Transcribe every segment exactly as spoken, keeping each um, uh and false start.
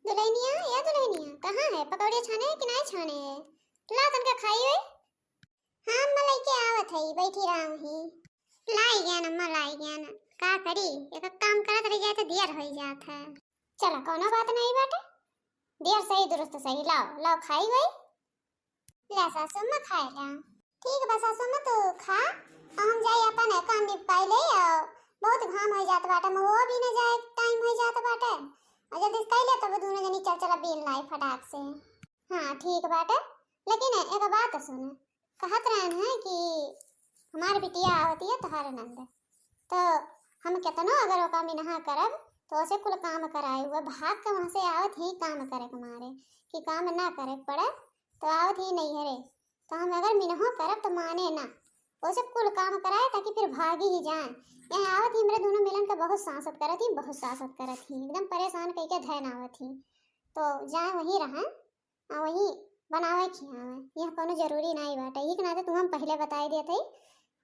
दुल्हनिया, या दुल्हनिया, कहाँ है? पकौड़िया छाने है कि नाहीं छाने है? ला तनका खाई होई। हाँ अम्मा, लइके आवत हई, बैठी रहा वहीं। लाई ज्ञान अम्मा, लाई ज्ञान। का करी, एक काम करत रह जाए तो देर होई जात है। चला, कौनो बात नाहीं बाटे, देर सही दुरुस्त सही, लाओ लाओ खाई होई। ला सासू अम्मा, खाए ला। ठीक बा सासू अम्मा, तू खा, हम जाई अपन काम निपटाई ले। बहुत घाम होई जात बाटे, महुआ बीने जाए टाइम होई जात बाटे। और जल्दी से खाई ले, तब दुनो जनी चल चला बीन लाई फटाक से। हाँ ठीक बाटे, लेकिन एक बात सुन, कहत रहन है कि हमार बिटिया आवती है तोहार नंद, तो हम केतनो अगर ओका मिनहा करब तो ओसे कुल काम कराए हुए भाग के वहाँ से आवत ही काम करे के मारे, कि काम ना करे के पड़े, तो आवत ही नैहरे। तो हम अगर मिनहो करब तो माने ना, ओसे कुल काम कराए ताकि फिर भागी ही जाए। यहाँ आवत ही हमरे दोनों मिलन के बहुत सासत करत ही, बहुत सासत करत ही, एकदम परेशान कई के धैन आवत ही। तो जाए वहीं रहें, आ वही बनावे खियावे। यह कोनो जरूरी नाई बाटे। यही के नाते तुहम पहिले बताई देत हई,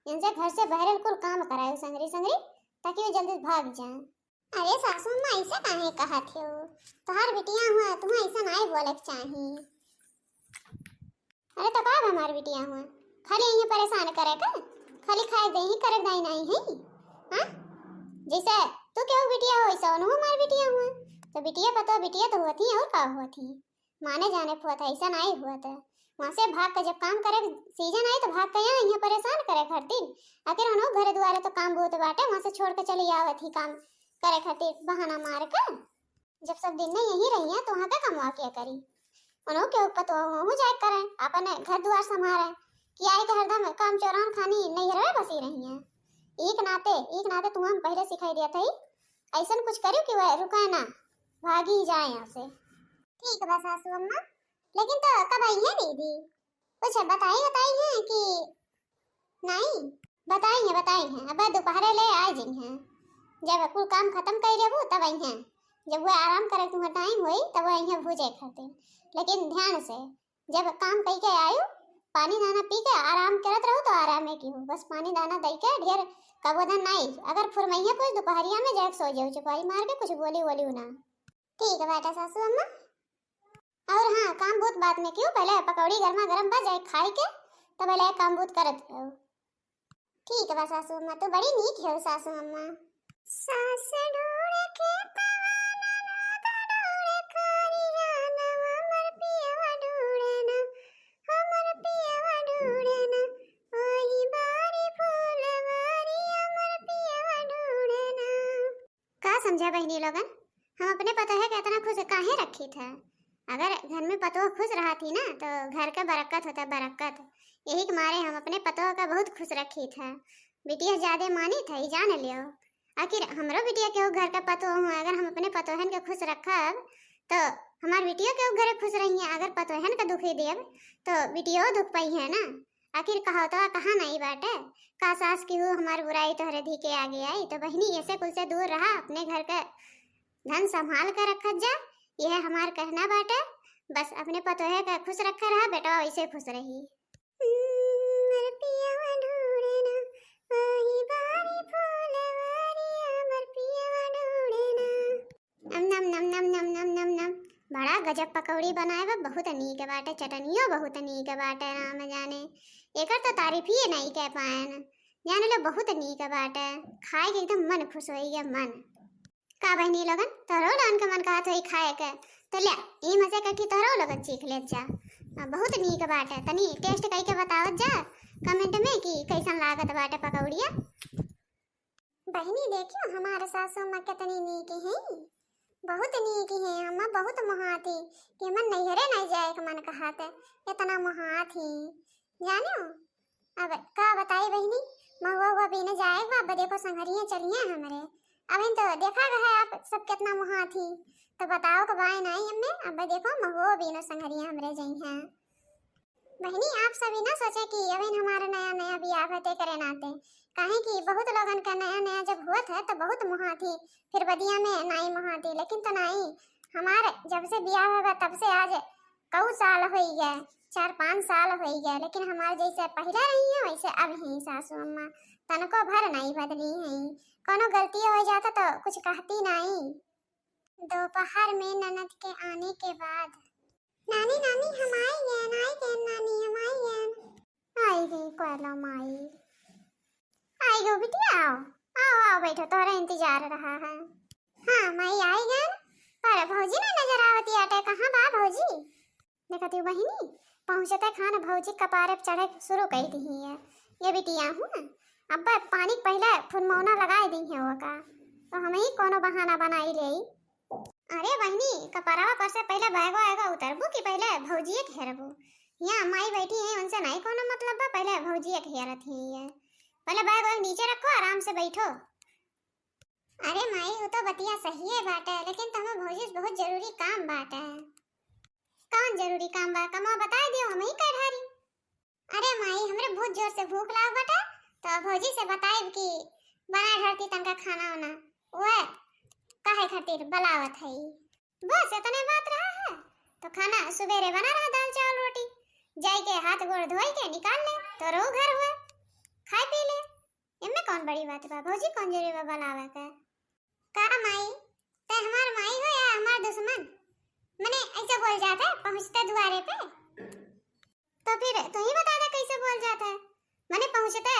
इनसे घर से बहरल कुल काम कराए संगरी संगरी, ताकि वो जल्दी भाग जाए। अरे सासू अम्मा, ऐसे काहे कहत हो? तोहार बिटिया हुआ, तुम्हें ऐसा नाई बोले के चाही। अरे तो का हमार बिटिया हुआ, खाली यही परेशान करे का, खाली खाए दे ही करे दाई नाई है। हाँ, जैसे तू केहू बिटिया हो, ऐसा उन्हों हमार बिटिया हुआ। तो बिटिया पतो बिटिया तो होती और का होती, माने जाने फुआ था, ऐसा नाई हुआ था। वहाँ से भाग के जब काम करे सीजन आई तो भाग के यहाँ, यहाँ परेशान करे खातिर। आखिर उन्हों घर दुआरे तो काम बहुत बाटे, वहाँ से छोड़ के चली आवत ही काम करे खातिर बहाना मार के। जब सब दिन में यही रही है तो वहाँ का कमवा के करी? उन्हों के ऊपर तो वहाँ जाए करें, अपन घर दुआर संभारे, कि आई तो हरदम काम चोरान खानी नैहर में बसी रही है। एक नाते, एक नाते तुहम पहले सिखाई दिया था, ऐसन कुछ करियो कि वह रुका ना, भागी जाए यहाँ से। ठीक बा सासू अम्मा, लेकिन तो कब आई है दीदी? कुछ बताई बताई है कि नाई? बताई है, बताई है, अब दोपहरे ले आ जाई हैं। जब कुल काम खत्म कर लेबू तब आई हैं, जब वह आराम करे तुम्हारा टाइम होई तब आई हैं भूजे खातिर। लेकिन ध्यान से, जब काम कई के आयु, पानी दाना पी के आराम करत रहू तो आराम है की हो, बस पानी दाना दई के ढेर कबोदन नाई। अगर फुरमैया कुछ दोपहरिया में जाके सो जाऊ, चुपाई मार के कुछ बोली बोली ना। ठीक बाटे सासू अम्मा। और हाँ, काम बहुत बाद में कियो, पहले पकौड़ी गर्मा गर्म बा, जाए खाए के, तब पहले काम बहुत करत रहो। ठीक बा सासू अम्मा, तू बड़ी नीक हो सासू अम्मा। सास ढूंढे खेतवा, ननद ढूंढे खरिहानवा, हमर पियवा ढूंढे ना, हमर पियवा ढूंढे ना, ओही बारी फुलवारी, हमर पियवा ढूंढे ना। का समझा बहिनी लोगन, हम अपने पतोहे के इतना खुश काहे रखी था? अगर घर में पतोह खुश रहत ही ना तो घर का बरकत होता, बरकत। यही के मारे हम अपने पतोह का बहुत खुश रखी था। बिटिया ज्यादा मानी था, ई जान लियो। आखिर हमरो बिटिया केहू घर का पतोह हुआ, अगर हम अपने पतोहन के खुश रखब तो हमार बिटिया केहू घरे खुश रही है। अगर पतोहन का दुखी देब तो बिटियो दुख पाई है ना। आखिर कहावतवा कहाँ नाई बाटे, का सास की हूँ हमार बुराई तोहरे धी के आगे आई। तो बहिनी, ऐसे कुल से दूर रहा, अपने घर का धन संभाल के रखत जा, यह हमार कहना बाटे। बस अपने पतोहे का खुश रखे रहा, बेटवा वैसे खुश रही। हमर पियवा ढूंढे ना, ओही बारी फुलवारी, हमर पियवा ढूंढे ना। नम, नम, नम, नम, नम, नम, नम, नम। बड़ा गजब पकौड़ी बनाए बा, बहुत नीक बाटे, चटनियो बहुत नीक बाटे, राम जाने। एकर तो तारीफिए नहीं कह पाएन। जाने लो, बहुत नीक बाटे, खाए के एकदम मन खुश होई गया, मन। का बहिनी लोगन, तोहरो लोगन के मन कहत होई खाए के, तो ले, ई में से कठी तोहरो लोगन चीख लेत जा। आ, बहुत नीक बाटे, तनी टेस्ट कई के बतावत जा कमेंट में कि कैसन लागत बाटे पकौड़िया। बहिनी, देखियो हमार सासू माँ कितनी नीक हैं, बहुत नीक हैं। हम बहुत मोहात ही कि हमर नैहरे नहीं जाए के मन कहत, इतना मोहात ही। जानियो, अब का बताई बहिनी, महुआ हुआ बीने जाए बा। अब देखो संघरिया चलिए हमरे, अब इन तो देखा गया है आप सब कितना मोहात ही, तो बताओ के बाय नहीं हमें। अब देखो महुआ बीनो संघरिया हमरे जई हैं। बहिनी, आप सभी ना सोचे कि अबहिन हमारा नया नया बियाह होते करे नाते, काहे कि बहुत लोगन का नया नया जब हुआ था तो बहुत मोहात ही, फिर बदिया में नाई मोहात ही, लेकिन तो नाई, हमारे जब से बियाह होगा तब से आज कऊ साल होई गए, चार पाँच साल होई गए, लेकिन हमारे जैसे पहले रही है वैसे अब ही सासू अम्मा तनको भर नाई बदली हैं। कोनो गलती हो जाता तो कुछ कहती नाई। दोपहर में ननद के आने के बाद। नानी, नानी, हम आई गए, आई गए नानी, हम आई गए। आई गई कोयला माई। आई गो बिटिया, आओ, आओ, आओ, बैठो, तोहरा इंतजार रहा है। हाँ माई, आई गए, पर भौजी ना नजर आवती आटे, कहाँ बा भौजी? देखत हूँ बहिनी, पहुँचते खान भौजी कपारे पे चढ़े शुरू कई दिही है। ये बिटिया हूँ, अब पानी के पहले फुरमौना लगाए दी है ओका, तो हम ही कोनो बहाना बनाई ले। अरे बहिनी, कपरवा पर से पहले बैगो आएगा उतरबू कि पहले भौजिए के हेरबू? यहाँ माई बैठी है, उनसे नहीं कोनो मतलब बा, पहले भौजिए के हेरत ही है। पहले बैग वैग नीचे रखो, आराम से बैठो। अरे माई, वो तो बतिया सही है बाटे, लेकिन तुम्हें भौजी से बहुत जरूरी काम बाटे। कौन जरूरी काम बा? कमवा बताए दियो, हम ही कर ढारी। अरे माई, हमरे बहुत जोर से भूख लाग बाटे, तो भौजी से बताइब कि बना ढारती तनका खाना वाना, वह काहे खातिर बुलावत है। बस इतने बात रहा है, तो खाना सुबेरे बना रहा, दाल चावल रोटी, जाई के हाथ गोड़ धोई के निकाल ले, तो रहू घर हुए, खाए पी ले, इनमें कौन बड़ी बात बा? भौजी कौन जरूरी बा बुलावे के? का माई, ते हमार माई हो या हमार दुश्मन? मने ऐसे बोल जाते पहुँचते दुआरे पे? तो फिर तू ही बता दे कैसे बोल जाता है। मने पहुँचते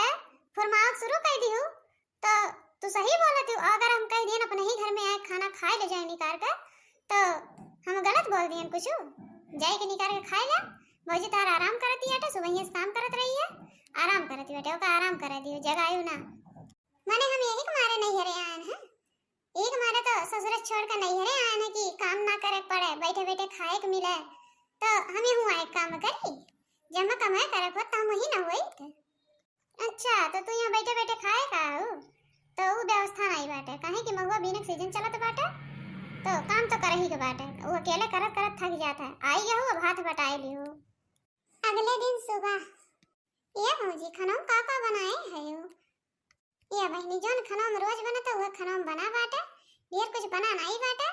फुरमावत शुरू कर दी हूँ, तो तू सही बोलत हूँ। अगर हम कह दिए अपने ही घर में आए खाना खाए ले जाए निकाल के, तो हम गलत बोल दिए कुछ? जाए के निकाल के खाए ले। भौजी तार आराम करती है, सुबह से काम करत रही है, आराम करती बेटे, ओका आराम करे दियो, जगायु ना। मने हम यही के मारे नैहरे आए हैं, यही के मारे तो ससुर छोड़ के नैहरे आए हैं कि काम ना करे के पड़े, बैठे बैठे खाए के मिले, तो हम यहू आए काम करी, जब हम कमाए करे को तो हम वही ना होई थे। अच्छा, तो तू यहाँ बैठे बैठे खाए का हो? तो वो व्यवस्था नहीं बाटे, काहे कि महुआ बीने के सीजन चलत बाटे, तो काम तो करही के बाटे। वो अकेले करत करत थक जात है। आई गहू, अब हाथ बटाए लियो। अगले दिन सुबह, ये भौजी, खाना का का बनाए है हो? ये बहिनी, जौन खाना में रोज बनता, वह खाना में बना बाटे, ढेर कुछ बना नहीं बाटे।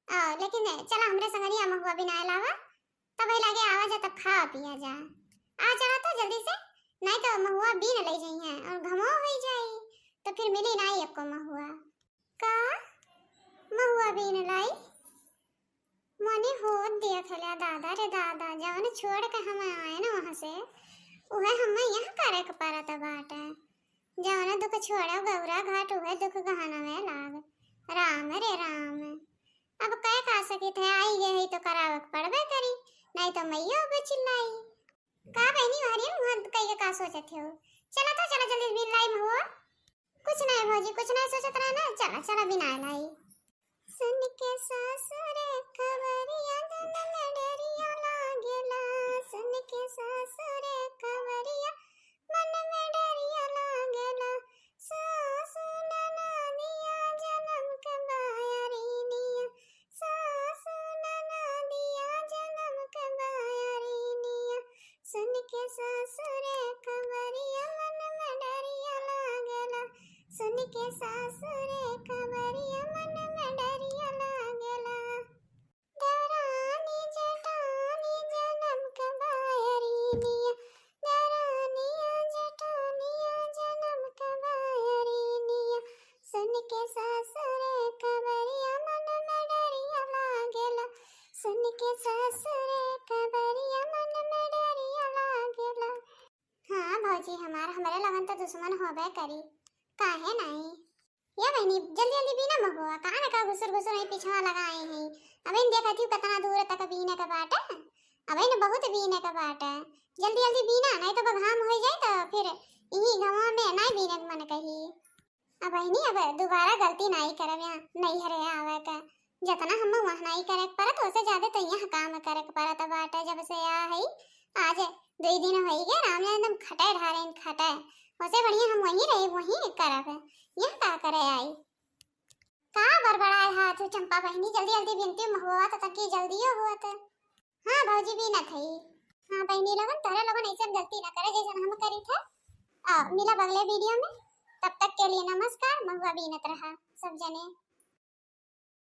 आ, लेकिन चला हमरे संगरिया महुआ बिनाए लावा, तब ही लागे आवा जा, तब खावा पिया जा। आ जावा तो जल्दी से, नहीं तो महुआ बीन ले जाई है और घमो हो जाई, तो फिर मिली नहीं एको महुआ। का महुआ बीन लाई? मने होत देख लिया दादा रे दादा, जवन छोड़ के हम आए ना वहाँ से, उहे हमें यहाँ करे के पड़त बाटे। जवन दुख छोड़ो गौरा घाट, उहे दुख गहना में लाग। राम रे राम, अब कह का सकित है, आई गए है तो करावे के पड़बे करी, नहीं तो मैया अब चिल्लाई। का बहनी, हरियर मुँह कइके का सोचत हो? चला तो, चला जल्दी बिन लाई महुआ। कुछ नहीं भौजी, कुछ नहीं सोचत रहे ना, चला, चला बिना लाई। सुन के सासुरे खबरिया, दिल में डरिया लागेला। सुन के सासुरे खबरिया, मन में डरिया लागेला। सासु ननदिया जनम के बायरिनिया, सासु ननदिया जनम के बायरिनिया। सुन के सासुरे खबरिया, मन में डरिया लागेला। सुन के सासुरे खबरिया, मन में डरिया लागेला। देवरानी जेठानी जनम के बायरिनिया, देवरानिया जेठानिया जनम के बायरिनिया। सुन के सासुरे खबरिया, मन में डरिया लागेला। सुन के सासुरे खबरिया, मन में डरिया लागेला। हाँ भौजी हमार, हमरे लगन तो दुश्मन होबे करी, काहे नहीं? ये बहनी, जल्दी जल्दी बीना महुआ, कहाँ न का घुसुर घुसुर ही पिछवा लगाए हैं। अब इन देखत ही कितना दूर तक बीने के बाटे, अब इन बहुत बीने के बाटे। जल्दी जल्दी बीना, नहीं तो बघाम हो जाए तो फिर यही घाम में नहीं बीने के मन कही। अब बहनी, अब दोबारा गलती नहीं करब यहाँ नैहरे आवे के। जितना हम वहाँ नहीं करे के परत, ओसे ज्यादा तो यहाँ काम करे के परत बाटे। जब से आ है, आज दुई दिन होई गए, राम जाने एकदम खटे ढारे खटे। ओसे बढ़िया हम वहीं रही, वहीं करब। यहाँ का करे आई? का बड़बड़ाए हाथ हो चंपा बहनी, जल्दी जल्दी बिनती महुआ तो तकी जल्दियो होत। हाँ भौजी, बीनत हई। हाँ बहनी लोगन, तोहरे लोगन ऐसन गलती ना करे जैसन हम करी थे। आ, मिलब अगले वीडियो में, तब तक के लिए नमस्कार। महुआ बीनत रहा सब जने।